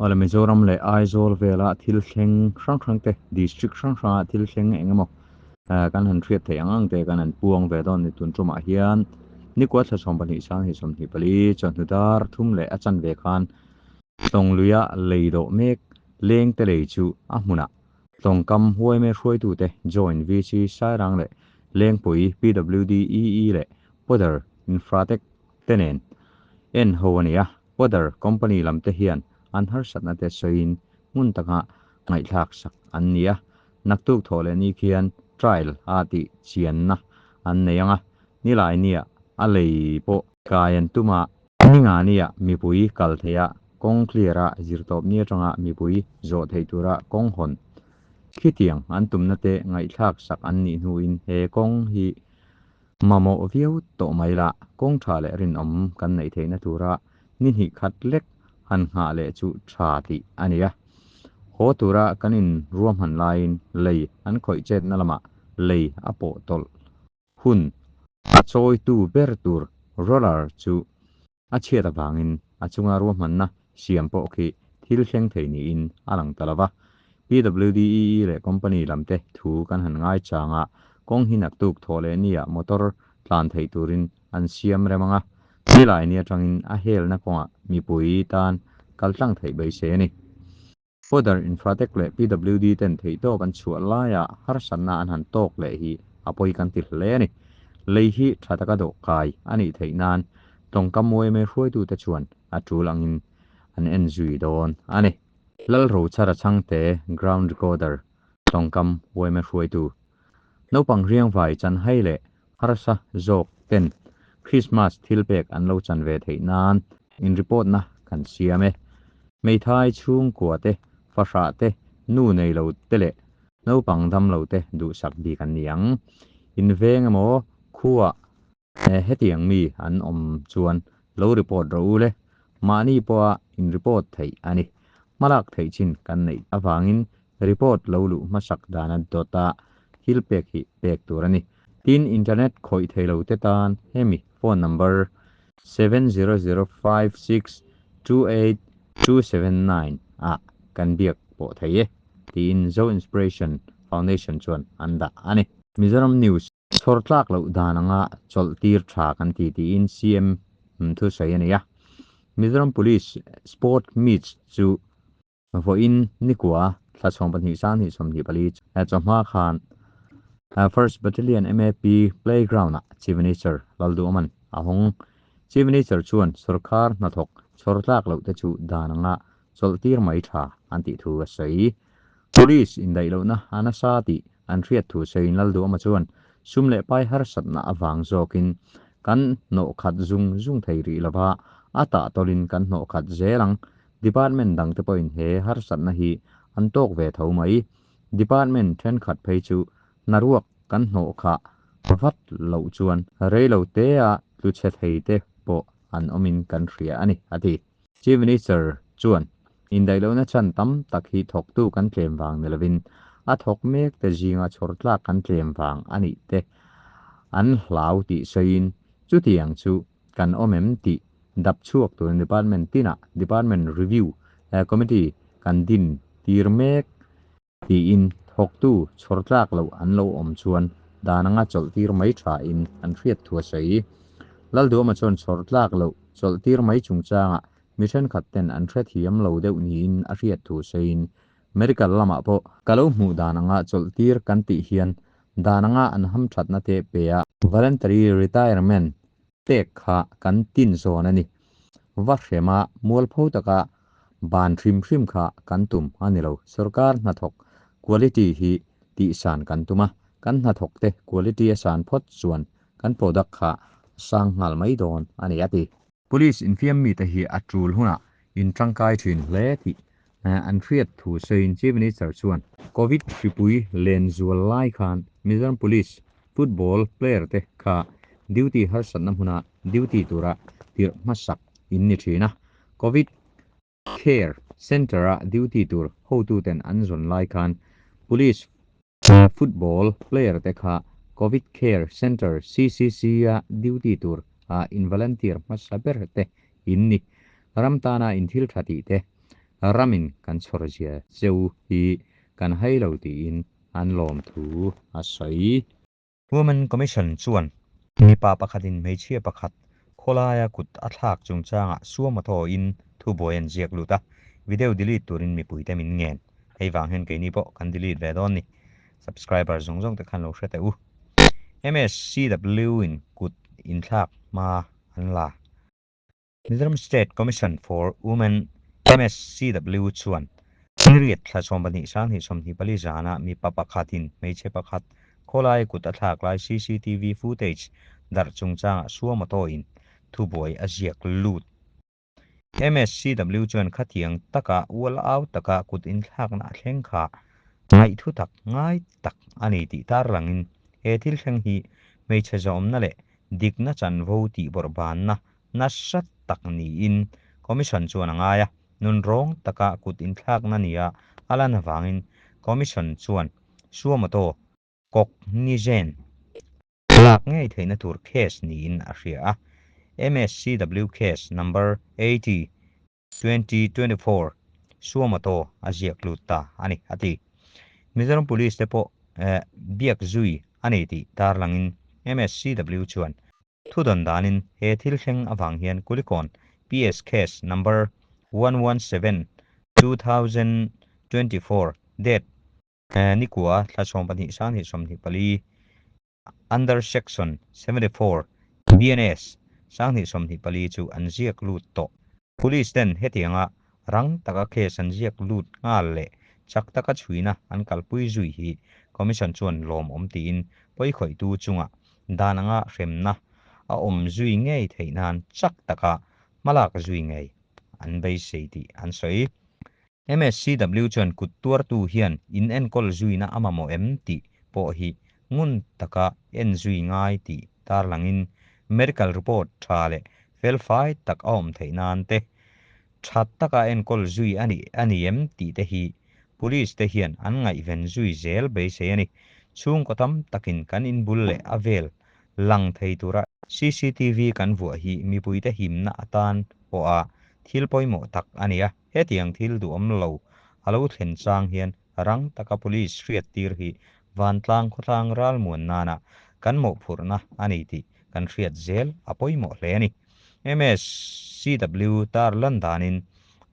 Awle Mizoram leh Aizawl vela thil thleng hrang hrang te, district hrang hranga thil thleng eng emaw kan han hriat theih ang ang te kan han puang ve dawn a ni. Tun tumah hian nikua thla 12 sang hi 24 chawhnu dar thum leh a chanve khan Tlawngluia lei dawh mek leng te lei chu a hmunah Tlawngkam huaime hruaitute Joint VC Sairang leh Lengpui PWD EE leh Podar Infratech te nen en ho a ni a. Podar company lam te hian an harsatna te sawiin hmun taka ngaihthlak sak an ni a. Naktuk thawh leh ni khian trial a tih chianna an nei ang a, nilai nia a lei pawh kai an tum a. Ninga nia mipui kal theih a, kawng clear a zirtawp ni atanga mipui zawh theih tura kawng hawn khitiang an tumna te ngaihthlak sak an nih hnuin he kawng hi Mamawh viau tawh mai la, kawng tha leh rinawm kan neih theihna tura ni hnih khat lek han nghah leh chu tha tih a ni a. Haw tura kan in ruahman laiin lei an khawih chetna lamah lei a pawh tawlh hun a chawitu ber tur roller chu a chhiat avangin a chunga ruahmanna siam pawh khi thil thleng thei niin a lang ta lo va. PWDEE leh company lamte thu kan han ngai chang a, kawng hi naktuk thawh leh nia motor tlan theih turin an siam rem ang a, nilai ni atangin a helna kawngah mipui tan kal tlang theih beisei a ni. Fodder Infratech leh PWD ten theihtawp an chhuah laia harsatna an han tawk leh hi a pawi kan ti hle a ni. Lei hi tha taka dawh kai a nih theih nan tawngkam yma hruaitute chuan a tul angin an en zui dawn a ni. Lalrochhara Chhangte Ground Recorder tawngkam yma hruaitu naupang riangvai chanhai leh harsa zawk ten Krismas thil pek an lo chan ve theih nan in report na kan siam e. Hmeithai chhungkua te, fahrah te, nu nei lo te leh naupang dam lo te duhsak bik an ni ang. In veng emaw khuah hetiang mi an awm chuan lo report rawh u le. Mahni pawha in report theih a ni. Hmalak theih chin kan neih avangin Report lo luh hmasak dana dawta thil pek hi pek tur a ni. Tin, internet khawih thei lo te tan hemi phone number 7005628279 ah kan biak pawh thei e, tiin Zo Inspiration Foundation chuan an dah a ni. Mizoram News. Chhawr tlak loh dan anga chawlh tir tha kan ti tiin CM thusawi a nei a. Mizoram Police Sport Meet chu Vawiin nikua thla 12 sang 24 chawhma khan First Battalion MAP Playground-ah Chief Minister Lalduhawman a hawng. Chief Minister chuan sorkar hnathawk chhawr tlak loh te chu dan anga chawlh tir mai tha an tih thu a sawi. Police indaih lohna a nasa tih an hriat thu sawiin Lalduhawma chuan sum leh pai harsatna avang zawkin kan hnawhkhat zung zung thei rih lova, a tahtawlin kan hnawhkhat zel ang. Department dangte pawhin he harsatna hi an tawk ve tho mai. Department thenkhat phei chu hnaruak kan hnawh khah vat loh chuan reilo tea tlu chhe thei te pawh an awmin kan hria a ni, a ti. Chief Minister chuan indaihlohna chhan tam tak hi thawktu kan tlem vang ni lovin a thawk mek te zinga chhawr tlak kan tlem vang a nih te an hlau tih sawiin chutiang chu kan awm em tih dap chhuak turin department tinah department review committee kan din tir mek tiin thawktu chhawr tlak loh an lo awm chuan dan anga chawlh tir mai thain an hriat thu a sawi. Lalduama chuan chhawr tlak loh chawlh tir mai chungchangah mi thenkhat ten an hrethiam lo deuh niin a hriat thu sawiin medical lamah pawh ka lo hmuh dan anga chawlh tir kan tih hian dan anga an hamthatna te pe a, voluntary retirement pek kha kan tin zawn a ni. Va hrema mualpho taka ban hrim hrim kha kan tum a ni lo. Sorkar hnathawk quality hi tihsan kan tum a, kan hnathawkte quality a san phawt chuan kan product kha a sang nghal mai dawn a ni a ti. Police infiam mite hi a tul hunah in tangkai thin hle tih an hriat thu sawiin Chief Minister chuan, Covid hripui len zual lai khan Mizoram Police football player te kha duty harsatna hmuna duty tura tirh hmasak in ni thin a, Covid Care Centre-a duty tur hotuten an zawn lai khan Police football player te kha Covid Care Centre, CCC, a duty tur a in volunteer hmasa ber te in ni. Ram tana in thil tha tih te. ramin kan chhawr zia cheu hi kan hai lo tiin an lawmthu a sawi. Women Commission chuan mipa pakhatin hmeichhia pakhat khawlaia kut a thlak chungchangah suo moto in thubuai an ziak lut a, video delete turin mipuite min ngen. Hei vang hian keini pawh kan delete ve dawn ni. Subscriber zawng zawng te khan lo hre teh u. MSCW in kut inthlak hma an la. Mizoram State Commission for Women, MSCW, chuan Niriat thla 12 2024 zana mipa pakhatin hmeichhe pakhat khawlai kut a thlak lai CCTV footage darh chungchangah suo moto in thubuai a ziak lut. MSCW chuan khatiang taka ual au taka kut inthlakna a thleng kha ngaihthu tak ngai tak a ni tih tarlangin he thil thleng hi hmeichhe zawmna leh dikna chanvo tih bawrhbanna nasa tak niin Commission chuan a ngai a, nun rawng taka kut inthlakna nia a lan avangin Commission chuan suo moto cognizant lak ngei theihna tur case niin a hria a, MSCW case number 80, 2024 suo moto a ziak lut ta a ni, a ti. Mizoram Police te pawh biak zui a ni tih tarlangin MSCW chuan Thudawn danin he thil thleng avang hian Kulikawn PS Case Number 117, 2024 date nikua thla 12 2024 under Section 74 BNS 2024 chu an ziak lut tawh. Police ten hetianga rang taka case an ziak lut nghal leh chak taka chhuina an kalpui zui hi Commission chuan lawmawm tiin pawikhawihtu chunga dan anga hremna a awm zui ngei theih nan chak taka hmalak zui ngei an beisei tih an sawi. MSCW chuan kut tuartu hian in enkawl zuina a mamawh em tih pawh hi ngun taka en zui ngai tih tarlangin medical report tha leh felfai tak a awm theih nan te tha taka enkawl zui a nih a ni em tih te hi police te hian an ngaihven zui zel beisei a ni. Chhungkaw tam takin kan inbul leh a vel lang thei tura CCTV kan vuah hi mipuite himna atan pawha thil pawimawh tak a ni a. Hetiang thil duhawm lo a lo thlen chang hian rang taka police hriat tir hi vantlang khawtlang ralmuan nana kan mawhphurhna a ni tih kan hriat zel a pawimawh hle a ni. MSCW tar lan danin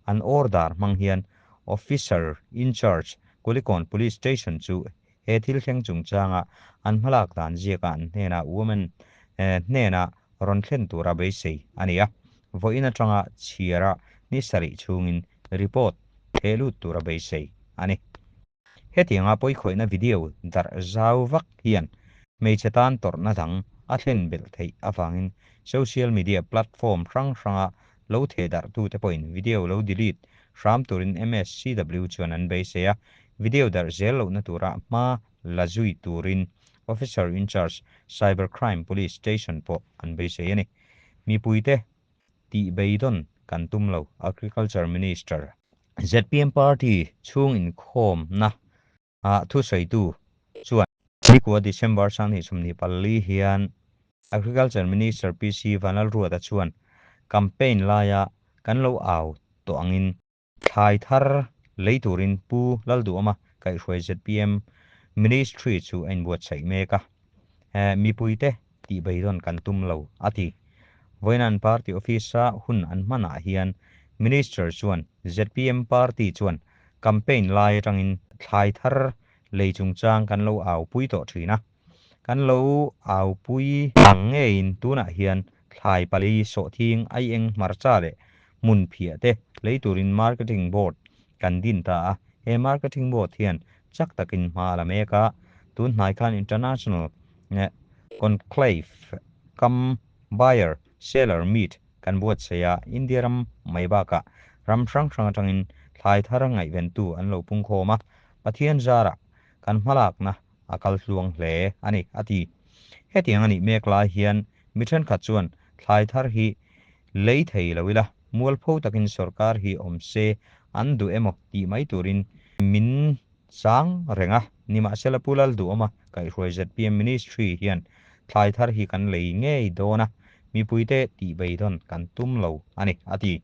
an order hmang hian Officer in Charge Kulikawn Police Station chu he thil thleng chungchanga an hmalak dan ziaka an hnena women hnena rawn thlen tura beisei a ni a. Vawiin atanga chhiara ni sarih chhungin report theh lut tura beisei a ni. Hetianga pawikhawihna video darh zau vak hian hmeichhe tan tawrhna dang a thlen belh theih avangin social media platform hrang hranga lo theh darhtute pawhin video lo delete hram turin MSCW chuan an beisei a, video darh zel lohna tura hma la zui turin Officer in Charge Cyber Crime Police Station pawh an beisei a ni. Mipuite tih beidawn kan tum lo, Agriculture Minister. Zpm party chhung inkhawmna ah thusawitu chuan nikua December 2024 hian Agriculture Minister PC Vanlalruata chuan campaign laia kan lo au tawh angin thlai thar lei turin Pu Lalduhawma kaihhruai zpm Ministry chu a inbuatsaih mek a, mipuite tih beidawn kan tum lo, a ti. Vawiin party office-a hun an hmanah hian Minister chuan zpm party chuan campaign lai atangin thlai thar lei chungchang kan lo aupui tawh thin a, kan lo aupui ang ngeiin tunah hian thlai pali sawhthing aieng hmarcha leh hmun phiah te lei turin marketing board kan din ta a, he marketing board hian chak takin hma a la mek a, tun hnai khan international conclave cum buyer seller meet kan buatsaih a, India ram mai bakah ram hrang hrang atangin thlai thar ngaihventu an lo pungkhawm a, Pathian zarah kan hmalakna a kal hluang hle a ni, a ti. Hetiang a nih mek lai hian mi thenkhat chuan thlai thar hi lei thei lo ila, mualpho takin sorkar hi awm se an duh emaw tih mai turin min chang reng a, nimahsela Pu Lalduhawma kaihhruai zpm Ministry hian thlai thar hi kan lei ngei dawn a, mipuite tih beidawn kan tum lo a ni, a ti.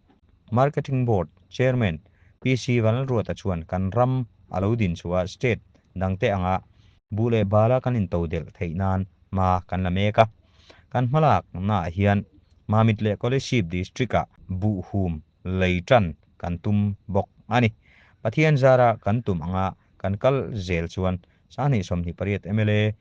Marketing Board Chairman. PC Vanlalruata chuan kan ram a lo din chhuah state dangte anga buh leh bala kan intodelh theih nan hma kan la mek a. Kan hmalaknaah hian Mamit leh Kolasib District-ah buhhum lei tan kan tum bawk a ni. Pathian zara kan tum anga kan kal zel chuan 2028 mla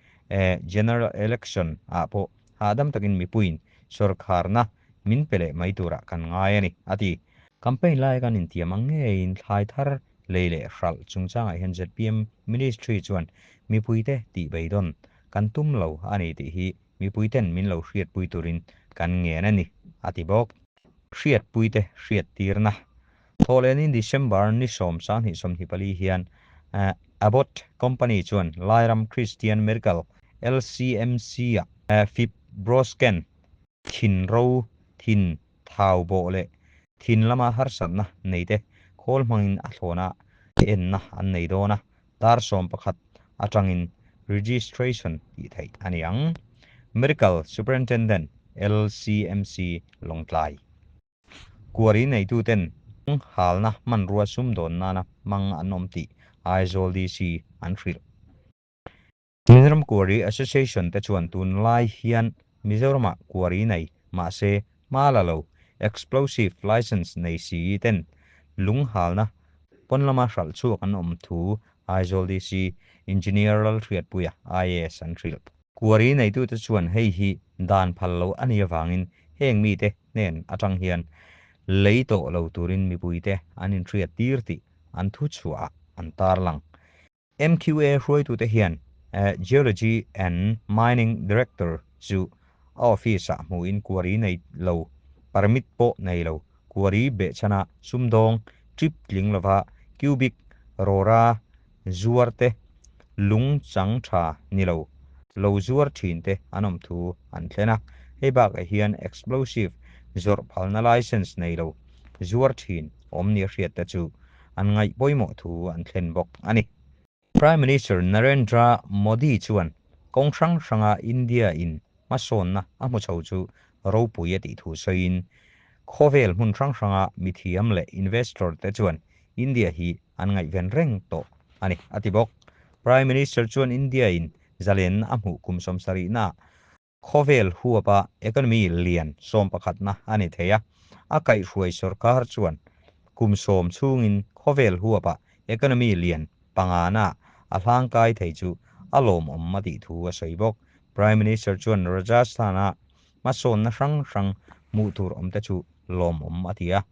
General Election ah pawh hahdam takin mipuiin sawrkharna min pe leh mai turah kan ngai a ni, a ti. Campaign laia kan intiam ang ngeiin thlai thar lei leh hralh chungchangah hian zpm Ministry chuan mipuite tihbeidawn kan tum lo a ni tih hi mipuiten min lo hriatpui turin kan ngen a ni, a ti bawk. Hriatpuite hriattirna Thawhlenin December ni 10, 2024 hian Abbott Company chuan Lairam Christian Medical, LCMC, ah Fibroscan, thin ro, thin thau bawh leh thin lama harsatna neite khawl hmangin a thlawna enna an nei dawn a, dar 11 atangin registration tih theih a ni ang. Medical Superintendent, LCMC, Lawngtlai. Kuari neituten halna hmanrua sumdawn nana hmang an awm tih Aizawl DC an hrilh. Mizoram Kuari Association te chuan tunlai hian Mizoramah kuari nei mahse hma la lo explosive licence nei si ten lung halna pawn lama hralh chhuak an awm thu Aizawl DC Engineer Lalhriatpuia IAS an hrilh. Kuari neitute chuan hei hi dan phal lo a nih avangin heng mite hnen atang hian lei tawh lo turin mipuite an inhriat tir tih an thu chhuahah an tarlang. MQA hruaitute hian Geology and Mining Director chu a office-ah hmuhin kuari nei lo, permit pawh nei lo, kuari behchhana sumdawng, trip tling lova cubic rawra zuar te, lung chang tha ni lo, lo zuar thin te an awm thu an thlen a. Hei bakah hian explosive zawrh phalna licence nei lo zuar thin awm nia hriat te chu an ngaih pawimawh thu an thlen bawk a ni. Prime Minister Narendra Modi chuan kawng hrang hranga India in hmasawnna a hmu chho chu ropui a tih thu sawiin, khawvel hmun hrang hranga mithiam leh investor te chuan India hi an ngaihven reng tawh a ni, a ti bawk. Prime Minister chuan India in zalenna a hmuh kum 70 naah khawvel huapa economy lian 11na a ni thei a, a kaihhruai sorkar chuan kum 10 chhungin khawvel huapa economy lian pangana a hlangkai thei chu a lawmawm a tih thu a sawi bawk. Prime Minister chuan Rajasthan-a hmasawnna hrang hrang hmuh tur awm te chu lawmawm a ti a,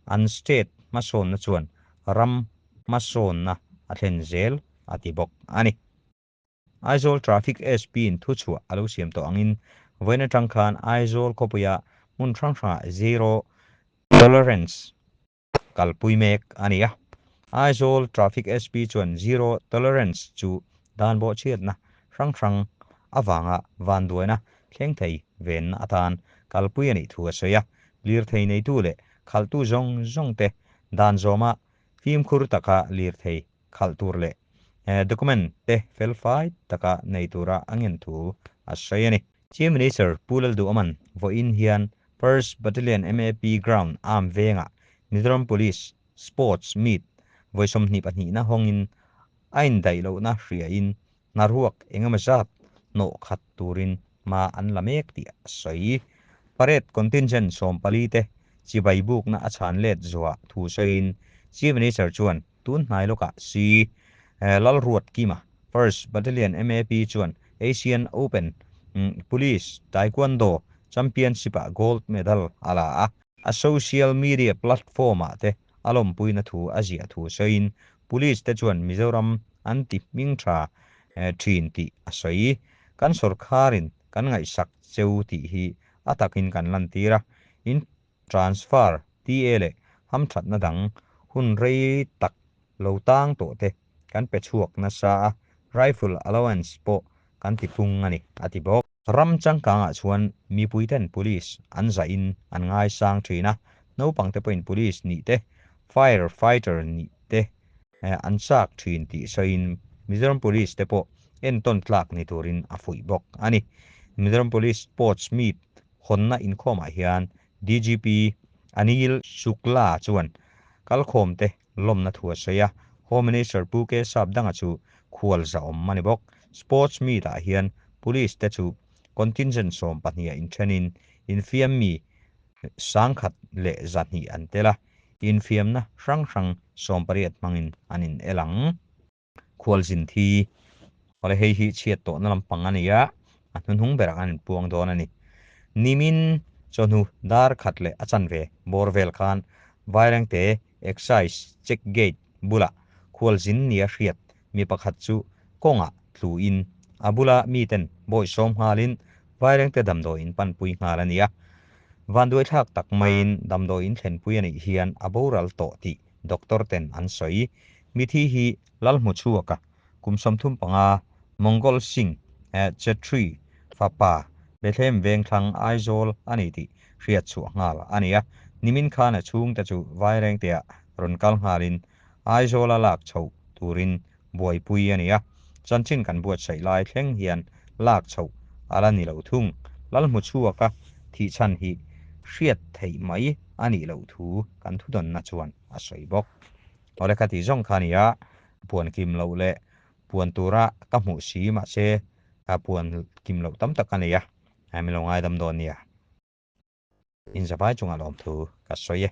an state hmasawnna chuan ram hmasawnna a thlen zel a ti bawk a ni. Aizawl Traffic SP in thuchhuah a lo siam tawh angin vawiin atang khan Aizawl khawpuia hmun hrang hrangah zero tolerance kalpui mek a ni a. Aizawl Traffic SP chuan zero tolerance chu dan bawhchhiatna hrang hrang avanga vanduaina thleng thei venna atan kalpui a nih thu a sawi a. Lirthei neitu leh khalhtu zawng zawng te dan zawma fimkhur taka lirthei khalh tur leh document te felfai taka nei tura a ngen thu a sawi a ni. Chief Minister Pu Lalduhawman vawiin hian First Battalion MAP Ground Arm vengah Mizoram Police Sports Meet vawi 22na hawngin a indaih lohna hriain hnaruak engemaw zat hnawh khat turin hma an la mek tih a sawi. Parade contingent 14 te chibai bukna a chhan let zuah thu sawiin Chief Minister chuan tun hnai lawkah si Lalruatkima, First Battalion MAP chuan Asian Open Police Taekwondo Championship-ah gold medal a la a. A social media platform-ah te a lawmpuina thu a ziah thu sawiin Police te chuan Mizoram an ti hming tha thin tih a sawi. Kan sawrkharin kan ngaihsak cheu tih hi a takin kan lantir a, in transfer TA leh hamthatna dang hun rei tak lo tang tawh te kan pe chhuak nasa a, rifle allowance pawh kan ti pung a ni, a ti bawk. Ram changkangah chuan mipuiten police an zahin an ngaisang thin a, naupangte pawhin police nih te, fire fighter nih te an chak thin tih sawiin Mizoram Police te pawh entawn tlak ni turin a fuih bawk a ni. Mizoram Police Sports Meet hawnna inkhawmah hian DGP Anil Shukla chuan kalkhawmte. lawmna thu a sawi a, Home Minister Pu K Sapdanga chu khual zahawm a ni bawk. Sports meet ah hian Police te chu contingent 12 ah inthenin infiam mi 1100 an tel a, infiamna hrang hrang 18 hmangin an in el ang. Khualzin thi awle hei hi chhiat tawhna lampang a ni a, a hnuhnung berah an inpuang dawn a ni. Nimin chawhnu dar khat leh a chanve bawr vel khan Vairengte Excise Check Gate bulah khualzin nia hriat mi pakhat chu kawngah tluin a bula miten bawi sawm nghalin Vairengte damdawi in panpui nghal a ni a. Vanduaithlak tak maiin damdawi in thlenpui a nih hian a boral tawh tih doctor ten an sawi. Mithi hi Lalhmuchhuaka kum 35 Mongol Singh Chetri fapa Bethlehem Vengthlang Aizawl a ni tih hriat chhuah nghal a ni a. Nimin khan a chhungte chu Vairengteah rawn kal nghalin Aizawla lak chhoh turin buaipui a ni a, chanchin kan buatsaih lai thleng hian lak chhoh a la ni lo thung. Lalhmuchhuaka thih chhan hi hriat theih mai a nih loh thu kan thudawnna chuan a sawi bawk. Awle kha tih zawng kha a ni a, puan kim loh leh puan tura ka hmuh si mahse puan kim loh tam tak a nei a, min lo ngaidam dawn nia. Inzavai chungah lawmthu ka sawi e.